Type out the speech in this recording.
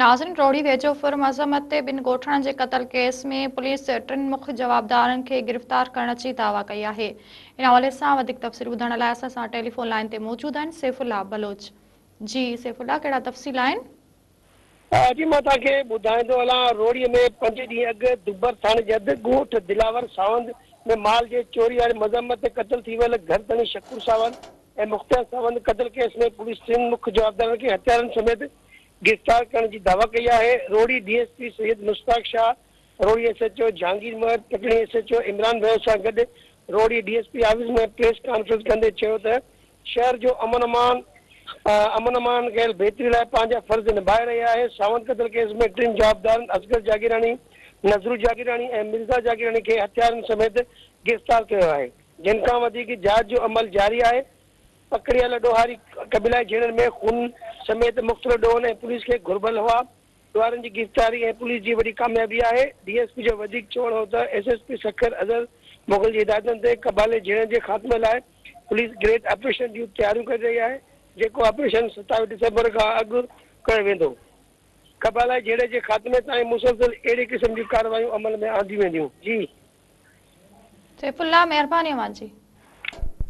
ناظرين روهڙي ويجهو ڦر مذمت تي ٻن ڳوٺاڻن جي قتل ڪيس ۾ پوليس ٽن مک جوابدارن کي گرفتار ڪرڻ جي دعويٰ ڪئي آهي. ان حوالي سان وڌيڪ تفصيل ٻڌائڻ لاء اسان سان ٽيليفون لائين تي موجود آهن سيف الله بلوچ. جي سيف الله ڪهڙا تفصيل آهن؟ جي مان توهان کي ٻڌائيندو هلان روهڙي ۾ پنج ڏينهن اڳ دبر ٿاڻي جي حد ڳوٺ دلاور ساوند ۾ مال جي چوري واري مذمت تي قتل ٿي ويل گهر ڌڻي شڪور ساوند ۽ مختيار ساوند قتل ڪيس ۾ پوليس ٽن مک جوابدارن کي هٿيارن سميت گرفتار ڪرڻ جي دعويٰ ڪئي آهي. Rohri D S P Syed Mushtaq Shah, Rohri S H O Jahangir Mahar, Patni S H O Imran Bhayo سان گڏ Rohri D S P office ۾ press conference ڪندي چيو ته شهر جو امن امان امن امان ڪيل بهتري لاء پنهنجا فرض نڀائي رهي آهي. ساوند قتل ڪيس ۾ ٽن جوابدارن اصغر جاگيراڻي، نظرو جاگيراڻي ۽ مرزا جاگيراڻي کي هٿيارن سميت گرفتار ڪيو آهي جن کان وڌيڪ جاچ جو عمل جاري آهي. پڪڙيل ڏوهاري قبيلائي جهيڙن ۾ خون سميت مختلف ڏوهن ۽ پوليس کي گهربل هئا. ڏوهارين جي گرفتاري ۽ پوليس جي وڏي ڪاميابي آهي. ڊي ايس پي جو وڌيڪ چوڻ هو ته S S P Sukkur Azhar Mughal جي هدايتن تي قبائلي جهيڙن جي خاتمي لاء پوليس گريٽ آپريشن جون تياريون ڪري رهي آهي جيڪو آپريشن 27 ڊسمبر کان اڳ ڪيو ويندو. قبائلي جهيڙي جي خاتمي تائين مسلسل اهڙي قسم جون ڪارروايون عمل ۾ آنديون وينديون. جي. سيف الله مهرباني اوهان جي.